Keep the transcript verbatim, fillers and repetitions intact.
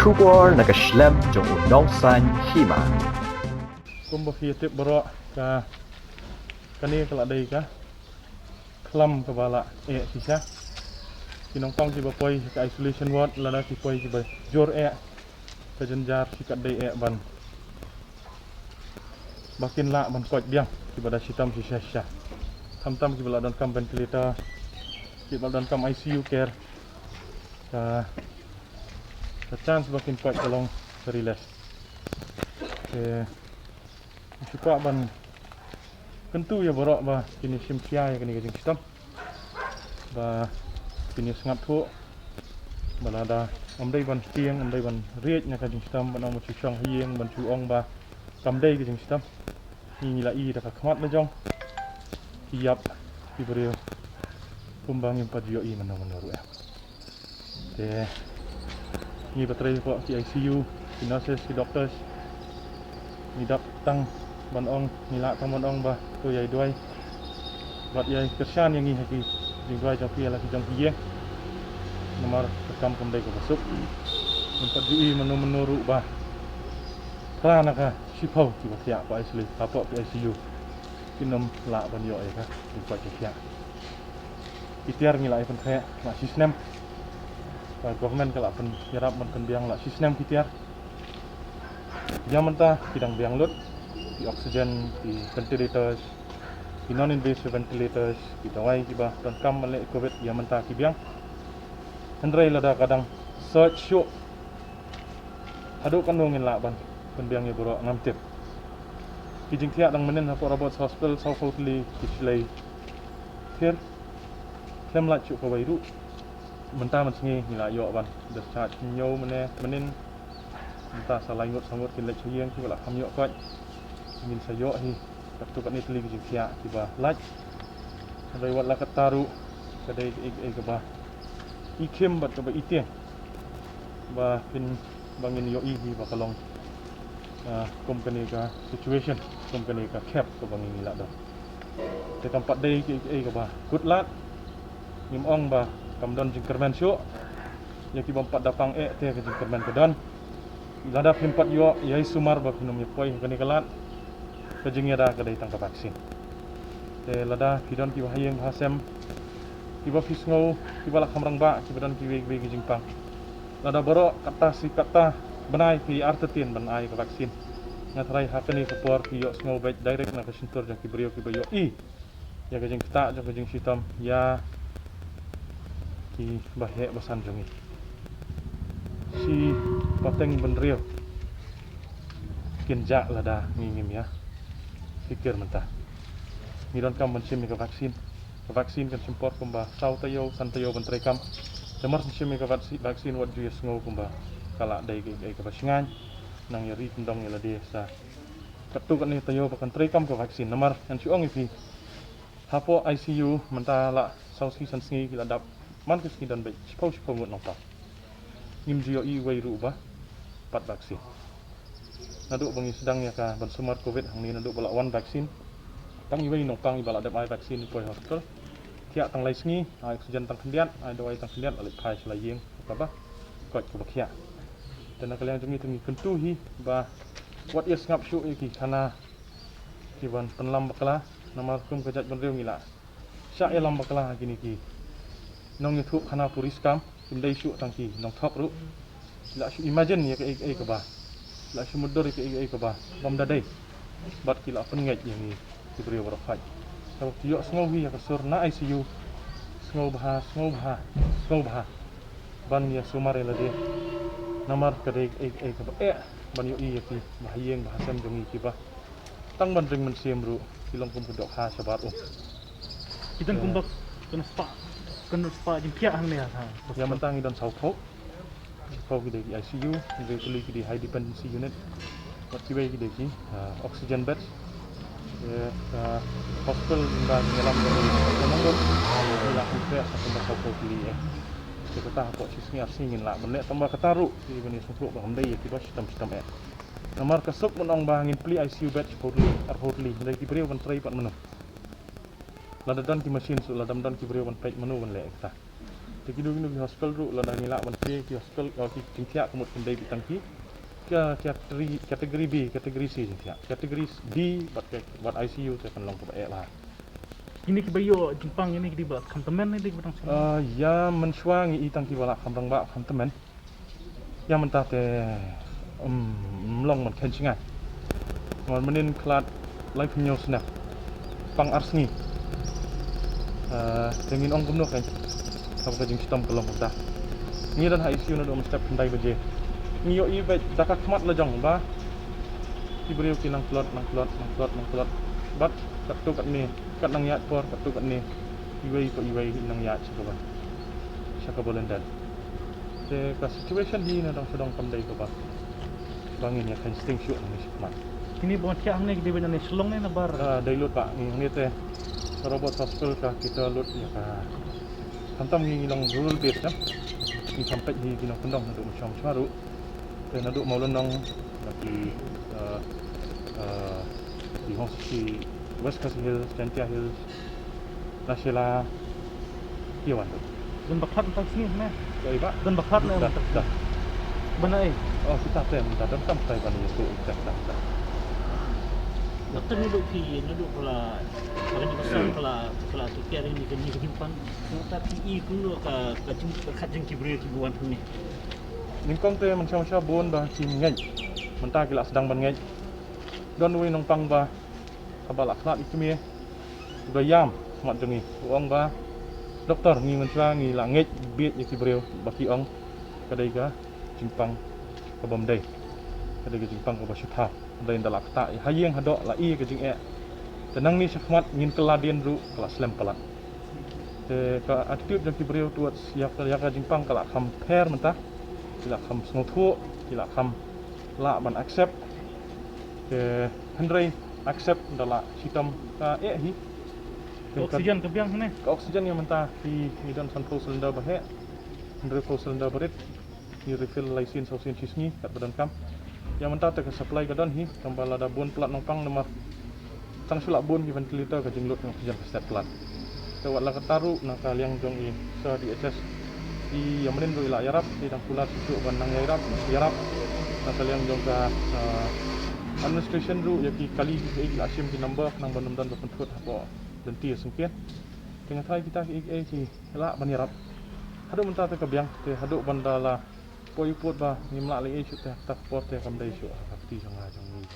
Khubor na ka shlem jong u nongsan hima. Kumba phi tip baroh ka, kane ka la dei ka khlam kaba la eh shisha. Ki nongpang kiba poi ka isolation ward lada ki poi kiba jur eh, ka jynjar shi kat dei eh ban ba kin lah ban koit biang kiba da shitom shisha shisha. Tam tam kiba la donkam ventilator, kiba la donkam I C U care. Ka, ka chance ba kin koit ka long very less. Te shu kwah ban kyntu ïa baroh ba kin ïa shim khia ïa kane ka jingshitom, ba kin ïa sngap thuh ba lada ym dei ban tieng, ym dei ban riej na ka jingshitom, ban ong ban shu shong ha ïing, ban shu ong ba kam dei ka jingshitom. Ngi, ngi la i da ka khmat la jong ki ïap ki briew kumba ngim pat ju ïohi mano mano ruh em. Te ngi ba trei hapoh ki I C U, ki nurses, ki doctors, ngi dap tang ban ong, ngi lah tang ban ong ba to ïai duwai bad ïai kyrshan ïa ngi ha ki jingduwai jong phi ïa la ki jong ki ïing. Namar ka kam kam dei kaba suk. Ngim pat ju i mano mano ruh ba phra na ka shiphew kiba khiah hapoh I C U, hapoh ki I C U. Kin ym lah ban ïoh ïa ka jingkoit jingkhiah. Ki tiar ngi la ai pyntheh la shi snem. Ka government ka la pynïarap ban pynbiang la shi snem ki tiar. Ïa mynta ki dang biang lut ki oxygen, ki ventilators, ki non invasive ventilators, ki dawai kiba donkam ban leh covid, ïa mynta ki biang. Hynrei lada ka dang surge shuh, haduh katno ngin lah ban pynbiang ïa baroh ngam tip. Ki jingthiah dang mynnin hapoh Roberts Hospital, sawphew tylli ki shlei thir, khlem lait shuh kawei ruh. Mynta mynsngi ngi la ïoh ban discharge hynñiew mynne mynnin. Mynta sa lai ngut saw ngut kin leit sha ïing kiba la kham ïoh koit. Ngin sa ïoh hi katto katne tylli ki jingthiah kiba lait. Hynrei wat la katta ruh ka dei kaei kaei kaba i khim bad kaba i tieng ba phin, ba ngin ïohi hi ba ka long, ah, kum kane ka situation, kum kane ka khep kaba ngi ngi la don. Te kam pat dei kaei kaei kaba kut lad. Ngim ong ba kam don jingkyrmen shuh. Ïa ki bym pat da pang eh te ka jingkyrmen ka don. Lada phim pat ïoh ïai sumar ba phin ym ïa poi ha kane ka lad, ka jingïada ka dei tang ka vaccine. Te lada phi don kiba ha ïing ba ha sem kiba phi sngew kiba la kham rangbah, kiba don kiwei kiwei ki jingpang, lada baroh katta shi katta bnai phi artatien ban ai ka vaccine, nga tharai ha kane ka por phi ïohsngew beit direct na ka shyntur jong ki briew kiba ïohi ïa ka jingktah jong ka jingshitom ïa ki baheh basan jong ngi. Shi pateng bynriew kin jah lada ngi ngim ïa phikir mynta. Ngi donkam ban shim ïa ka vaccine. Ka vaccine kan shim por kumba saw taïew, san taïew ban treikam. Te mar shu shim ïa ka vac-, vaccine wat ju ïa sngew kumba ka la dei kaei kaei kaba shngaiñ. Nang ïa ri kyndong ïa lade sa katto katne taïew ba kan treikam ka vaccine. Namar ngan shu ong ïa phi, hapoh I C U mynta la saw sngi san sngi ki la dap man ka sngi don beit shiphew shiphew ngut nongpang. Ngim ju ïohi uwei ruh ba pat vaccine. Naduh ba ngi sdang ïa ka ban sumar covid hangne, naduh ba la wan vaccine, tang iwei nongpang iba la dep ai vaccine i poi hospital. Thiah tang lai sngi, ai oxygen tang khyndiat, ai dawai tang khyndiat, la leit phai sha la ïing kaba koit kaba khiah. Te na ka liang jong ngi te ngi kyntu hi ba wat ïa sngap shuh ïa ki khana ki ban pynlam bakla, namar kum ka jaitbynriew ngi la shah ïalam bakla ha kine ki nongïathuh khana puriskam, kim dei shuh tang ki nongthok ruh. Ki la shu imagine ïa kaei kaei kaba, ki la shu mutdur ïa kaei kaei kaba bym da dei. Bad ki la pynngeit ïa ngi ki briew baroh khoit. Te wat ïohsngew hi ïa ka sur na I C U, sngewbha, sngewbha, sngewbha ban ïa sumar ïa lade. Namar ka dei kaei kaei kaba eh ban ïohi ïa ki ba ha ïing ba ha sem jong ngi kiba tang ban ring mynsiem ruh ki long kum ka dohkha shabar um. Ki don kumba kynspah, kynspah jingkhiah hangne ha. Ïa mynta ngi don sawphew. Sawphew ki dei ki I C U, ngi dei tylli ki dei high dependency unit. Bad kiwei ki dei ki, ah, oxygen beds. Ïa, ah, hospital ngi da ngi lam da ngi ngi la kumba sawphew tylli eh. Te kata hapoh shi sngi ar sngi ngin lah ban leh tang ba kata ruh ki ban ïa sngewthuh ba kam dei ïa kiba shitom shitom eh. Namar ka suk ban ong ba ngin plie I C U bed shiphew tylli, arphew tylli, hynrei ki briew ban trei pat mano? Lada don ki machine shuh, lada don ki briew ban peit, mano ban leh kata? Te kino kino ki hospital ruh lada ngi lah ban plie ki hospital, ki jingthiah ka mut kan dei beit tang ki ka category, category B, category C jingthiah. Category D bad, bad I C U te kan long kaba eh bha. Kine kiba ïoh jingpang ïa kine ki dei ba kham tymmen ne dei ba dang sngewsih? Ïa mynshuwa ngi i tang kiba lah kham rangbah kham tymmen. Ïa mynta te ym long ban kheiñ sngewsih. Namar mynnin khlad laiphew snem pang ar sngi. Te ngin ong kumno kheiñ haba ka jingshitom ka long kumta. Ngi don ha I C U naduh mynstep khyndai baje. Ngi ïohi beit da ka khmat la jong ba ki briew ki nang tlot, nang tlot, nang tlot, nang tlot. Bad katto katne, kat nang ïaid por katto katne, iwei pa iwei i nang ïaid sha kaba, sha kaba lyndet. Te ka situation hi na dong sha dong kam dei kaba ba ngin ïa kheiñ sting shuh nangne shakhmat. Kine ba thiah hangne ki dei beit nangne Shillong ne na bar? Dei lut ba ngi hangne te Roberts Hospital ka kita lut ïa ka. Khamtam ngi ngi long rural base ka. Ngi kham peit hi ki nongkyndong naduh Mawshynrut. Te naduh Mawlynnong, na ki, eh, eh, ki Hong, ki West Khasi Hills, Jaintia Hills, Nashela, ki wan tu. Don ba khlad mynta sngi ne? Ïa i ba. Don ba khlad ne? Da, da. Ba na ei? Oh, kita te mynta don tam tai ba na ïa tu, da, da, da. Doktor, naduh phi, naduh phi la, phi la, phi la, phi la tu phi ring ni ka jingpang. Nangta phi i kumno ka, ka jing, ka khat jong ki briew kiba wan hangne? Nyngkong te mynshwa mynshwa bun ba kim ngeit. Mynta ki la sdang ban ngeit. Don uwei u nongpang ba haba la khlad ïa i kmie, u da ïam ha khmat jong ngi, u ong ba, "Doktor, ngi mynshwa ngi la ngeit bieit ïa ki briew ba ki ong ka dei ka jingpang ka bym dei, ka dei ka jingpang kaba shu thaw." Hynrei ynda la ktah ïa ha ïing ha doh la i ka jingeh. Te nangne shakhmat ngin kylla dien ruh ka la slem palat. Te ka attitude jong ki briew towards ïa ka, ïa ka jingpang ka la kham pher mynta. Ki la kham sngewthuh, ki la kham lah ban accept. Te hynrei accept da la shitom ka eh hi. Te ka oxygen ka biang hangne? Ka oxygen ïa mynta ki, ngi don sanphew cylinder ba heh, hynriewphew cylinder ba rit. Ngi refill lai sien saw sien shi sngi katba donkam. Ïa mynta te ka supply ka don hi, tang ba lada bun palat nongpang namar tang shu la bun ki ventilator ka jinglut oxygen ka stet palat. Te wat la katta ruh na ka liang jong i Sir D H S, i ïa mynnin ruh i la ïarap, i dang kular shuh shuh ban nang ïarap, ïarap na ka liang jong ka, eh, administration ruh ïa ki kali ki, ki la shim ki number khnang ban ym don ba pynthut hapoh lynti ïa syngkien. Te nga tharai kita ki, ki, ki lah ban ïarap. Haduh mynta te ka biang, te haduh ban da la poi u pud ba ngim lah leh ei shuh te, kata ka por te kam dei shuh ha ka kti jong nga jong ngi.